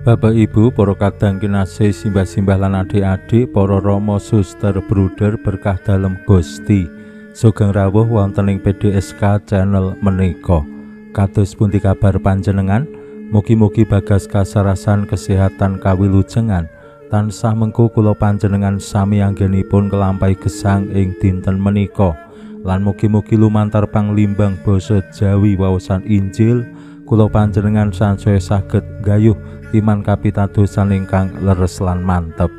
Bapak Ibu, para kadang kinasih, simbah-simbah lan adik-adik, para rama, suster, bruder berkah dalem Gusti. Sugeng rawuh wonten ing PDSK channel menika. Kados pundi kabar panjenengan? Mugi-mugi bagas kasarasan kesehatan kawilujengan tansah mengku kula panjenengan sami anggenipun kelampahi gesang ing dinten menika. Lan mugi-mugi lumantar panglimbang basa Jawi waosan Injil kula panjenengan sansaya saged gayuh iman kapitadosan ingkang leres lan mantep.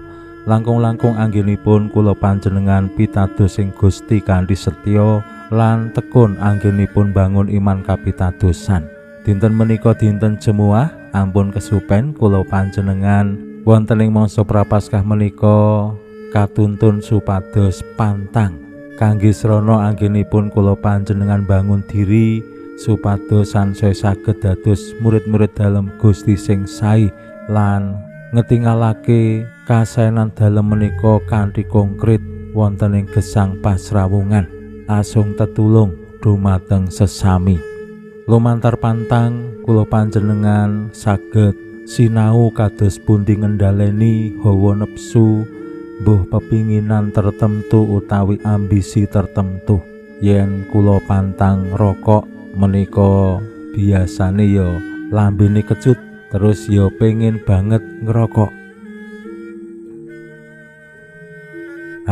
Langkung-langkung anggenipun kula panjenengan pitados ing Gusti kanthi setya lan tekun anggenipun bangun iman kapitadosan. Dinten menika dinten Jemuah, ampun kesupen kula panjenengan wonten ing mangsa Prapaskah menika katuntun supados pantang kangge srana anggenipun kula panjenengan bangun diri supados sansaya saged dados murid-murid dalem Gusti sing sae lan ngetingalake kasaenan dalem menika kanthi konkret wonten ing gesang pasrawungan asung tetulung dumateng sesami. Lumantar pantang kula panjenengan saged sinau kados pundi ngendhaleni hawa nepsu mbuh pepinginan tertentu utawi ambisi tertentu. Yen kula pantang rokok menika biasane ya lambene kecut terus ya pengen banget ngerokok.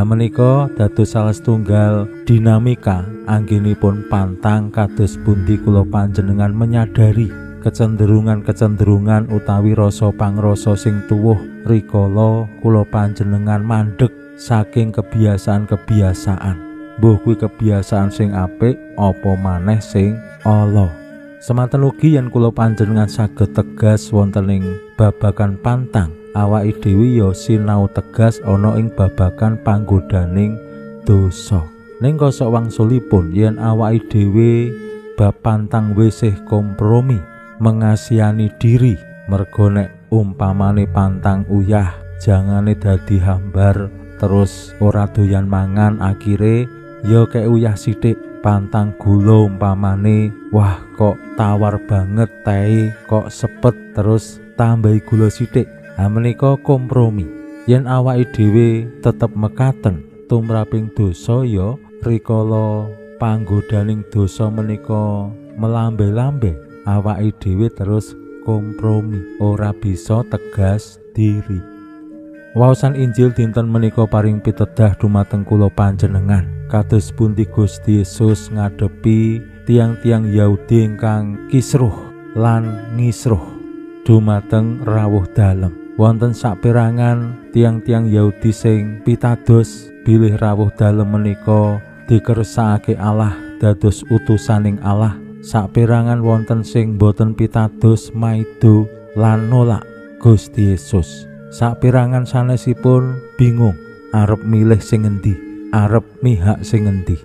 Menika dados salah setunggal dinamika anggenipun pantang kados pundi kula panjenengan menyadari kecenderungan-kecenderungan utawi rasa pangrasa sing tuwuh rikala kula panjenengan mandheg saking kebiasaan-kebiasaan. Mbuh kuwi kebiasaan sing apik apa maneh sing ala. Semanten ugi yen kula panjenengan saged tegas wonten ing babagan pantang, awake dhewe ya sinau tegas ana ing babagan panggodaning dosa. Ning kosok wangsulipun yen awake dhewe bab pantang wisih kompromi, mengasihani diri, mergo nek umpamane pantang uyah jangane dadi hambar terus ora doyan mangan akhire ya kek uyah sithik. Pantang gula umpamane, wah kok tawar banget teh kok sepet terus tambahi gula sithik. Menika kompromi. Yen awake dhewe tetep mekaten tumraping dosa ya rikala panggodaning dosa menika melambe-lambe awake dhewe terus kompromi, ora bisa tegas diri. Waosan Injil dinten menika paring pitedah dumateng kula panjenengan kados pundi Gusti Yesus ngadepi tiang-tiang Yahudi ingkang kisruh lan ngisruh dumateng rawuh dalem. Wonten saperangan tiang-tiang Yahudi sing pitados bilih rawuh dalem menika dikersakake Allah dados utusaning Allah. Saperangan wonten sing boten pitados maido lan nolak Gusti Yesus. Saperangan sanesipun bingung arep milih sing endi, arep mihak sing endi.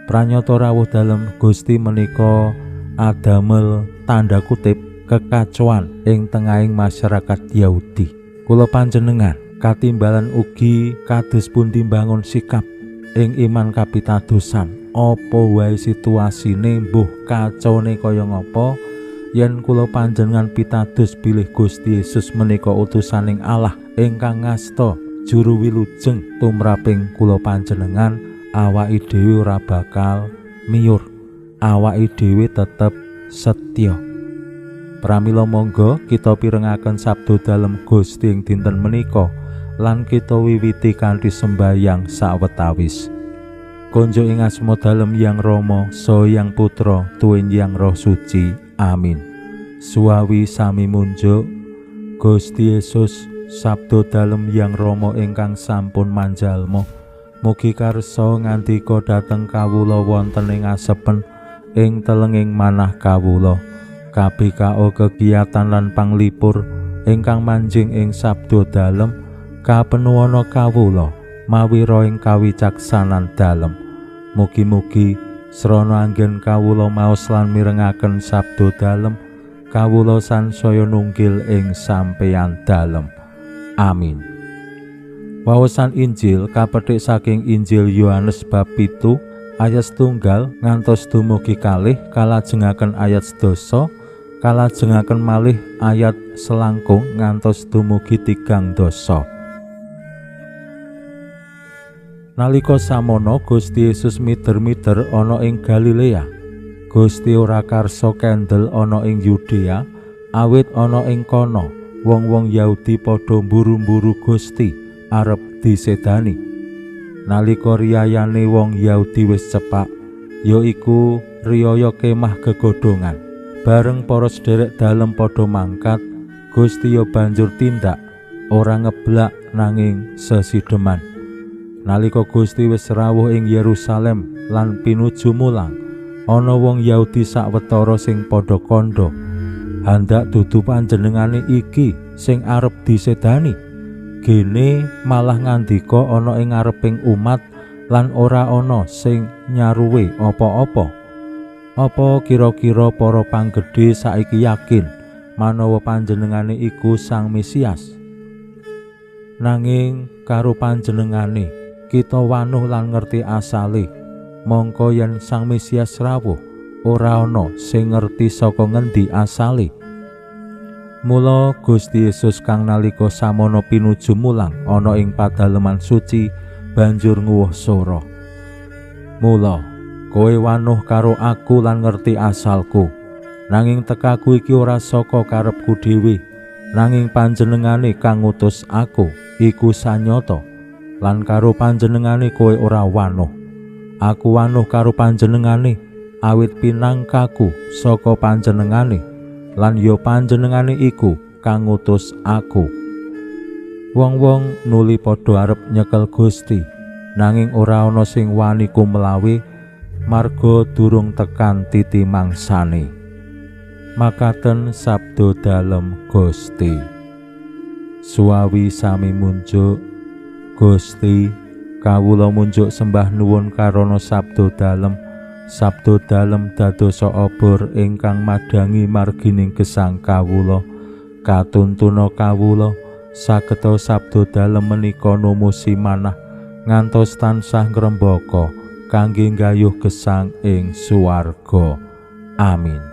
Pranyata rawuh dalem Gusti menika adamel tanda kutip kekacauan ing tengahing masyarakat Yahudi. Kula panjenengan katimbalan ugi kados pundi mbangun sikap ing iman kapitadosan. Apa wae situasine mbuh kacone kaya ngapa, yen kula panjenengan pitados bilih Gusti Yesus menika utusaning Allah ingkang ngasta juru wilujeng tumraping kula panjenengan, awake dhewe ora bakal miyur, awake dhewe tetep setya. Pramila monggo kita pirengaken sabda dalem Gusti ing dinten menika lan kita wiwiti kanthi sembayang sawetawis. Konjuk ing asma dalem Yang Rama, saha Yang Putra, tuwin Yang Roh Suci. Amin. Suwawi sami munjuk Gusti Yesus sabda dalem Yang Rama ingkang sampun manjalma. Mugi karsa ngandika dhateng kawula wonten ing asepen ing telenging manah kawula. KBKO kegiatan lan panglipur ingkang manjing ing sabda dalem kapenuwana kawula mawi roing kawicaksanan dalem. Mugi-mugi srana anggen kawula maos lan mirengaken sabda dalem, kawula sansaya nunggil ing sampeyan dalem. Amin. Wawasan Injil kapethik saking Injil Yohanes bab 7 ayat 1 ngantos dumugi 2 kalajengaken ayat 10 kalajengaken malih ayat selangkung ngantos dumugi 3 dasa. Nalika samono Gusti Yesus mider-mider ana ing Galilea. Gusti ora karsa kendel ana ing Yudea, awit ana ing kono wong-wong Yahudi padha mburu-mburu Gusti arep disedani. Nalika riyayane wong Yahudi wis cepak, yaiku riyaya kemah gegodhongan. Bareng para sederek dalem padha mangkat, Gusti ya banjur tindak, ora ngeblak nanging sesideman. Nalika Gusti wis rawuh ing Yerusalem lan pinuju mulang, ana wong Yahudi sawetara sing padha kandha, "Handak dudu panjenengane iki sing arep disedani." Gene malah ngandika ana ing ngareping umat lan ora ana sing nyaruwe apa-apa. Apa kira-kira para panggedhe saiki yakin manawa panjenengane iku Sang Mesias? Nanging karo panjenengane kita wanuh lan ngerti asale. Mongko yen Sang Mesias rawuh, ora ana sing ngerti saka ngendi asale. Mula Gusti Yesus kang nalika samono pinuju mulang ana ing padaleman suci banjur nguwuh sora, "Mula kowe wanuh karo aku lan ngerti asalku. Nanging tekaku iki ora saka karepku dhewe, nanging panjenengane kang ngutus aku iku sanyata. Lan karo panjenengane kowe ora wanuh. Aku wanuh karo panjenengane awit pinangkaku saka panjenengane, lan ya panjenengane iku kang ngutus aku." Wong-wong nuli padha arep nyekel Gusti, nanging ora ana sing wani kumlawe marga durung tekan titi mangsane. Makaten sabda dalem Gusti. Suwawi sami munjuk. Gusti, kawula munjuk sembah nuwun karana sabda dalem. Sabda dalem dadosa obor ingkang madhangi margining gesang kawula. Katuntuna kawula sageta sabda dalem menika numusi manah ngantos tansah ngrembaka kangge nggayuh gesang ing swarga. Amin.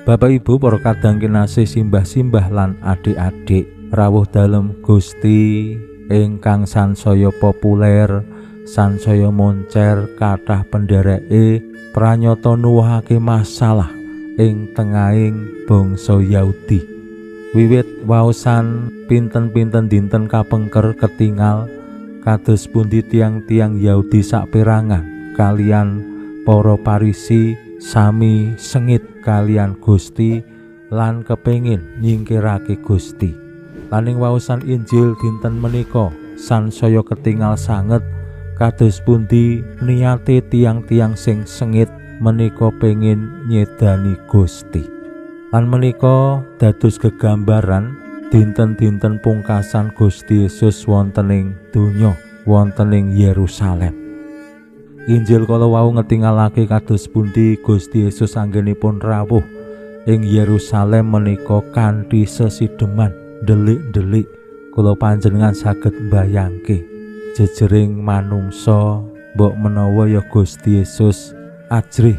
Bapak Ibu para kadang kinasih, simbah-simbah lan adik-adik, rawuh dalem Gusti ingkang sansaya populer, sansaya moncer, kathah pendereke, pranyata nuwuhake masalah ing tengahing bangsa Yahudi. Wiwit waosan pinten-pinten dinten kapengker ketingal kados pundi tiang-tiang Yahudi saperangan kalian para Parisi sami sengit kalian Gusti lan kepengin nyingkirake Gusti. Lan ing waosan Injil dinten menika sansaya ketingal sanget kados pundi niate tiang-tiang sing sengit menika pengin nyedani Gusti. Lan menika dados gegambaran dinten-dinten pungkasan Gusti Yesus wonten ing donya, wonten ing Yerusalem. Injil kala wau ngetingalake kados pundi Gusti Yesus anggenipun rawuh ing Yerusalem menika kanthi sesideman, ndelik-ndelik. Kula panjenengan saged mbayangke jejering manungsa, mbok menawa ya Gusti Yesus ajrih,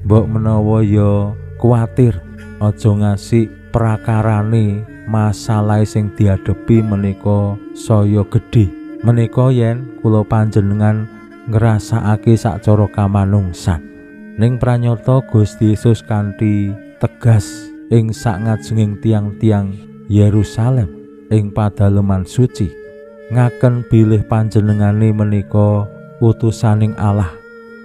mbok menawa ya kuwatir aja ngasih prakarane masalah sing diadepi menika saya gedhe. Menika yen kula panjenengan ngrasakake sacara kamanungsan. Ning pranyata Gusti Yesus kanthi tegas ing sakngajenging tiang-tiang Yerusalem ing padaleman suci ngaken bilih panjenengane menika utusaning Allah,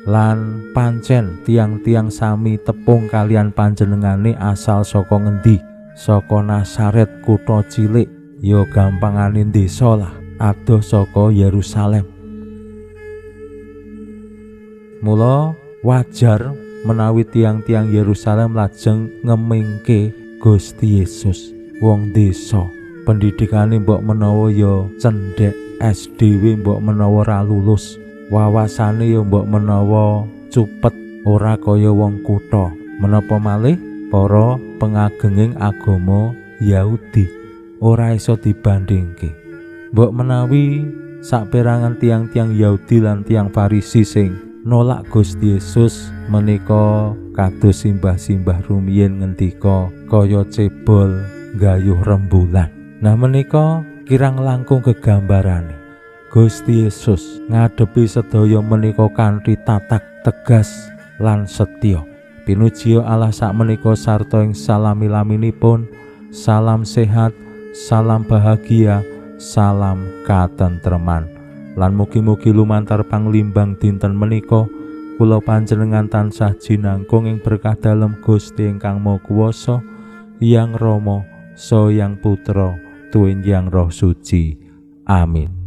lan pancen tiang-tiang sami tepung kalian panjenengane asal saka ngendi? Saka Nasaret, kutha cilik, ya gampangane desa lah, adoh saka Yerusalem. Mula wajar menawi tiang-tiang Yerusalem lajeng ngemingke Gusti Yesus wong desa, pendidikane mbok menawa ya cendhek, SDW mbok menawa ra lulus, wawasane ya mbok menawa cupet ora kaya wong kutha. Menapa malih para pengagenging agama Yahudi ora iso dibandingke. Mbok menawi saperangan tiang-tiang Yahudi lan tiang Farisi sing nolak Gusti Yesus menika kados simbah-simbah rumiyin ngendika kaya cebol gayuh rembulan. Nah menika kirang langkung gegambarane Gusti Yesus ngadepi sedaya menika kanthi tatak tegas lan setya. Pinuji Allah sakmenika sarta ing salami-laminipun. Salam sehat, salam bahagia, salam katentreman. Lan mugi-mugi lumantar panglimbang dinten menika kula panjenengan tansah jinangkung ing berkah dalem Gusti ingkang Maha Kuwasa, Hyang Rama, Saha Hyang Putra, tuwin Hyang Roh Suci. Amin.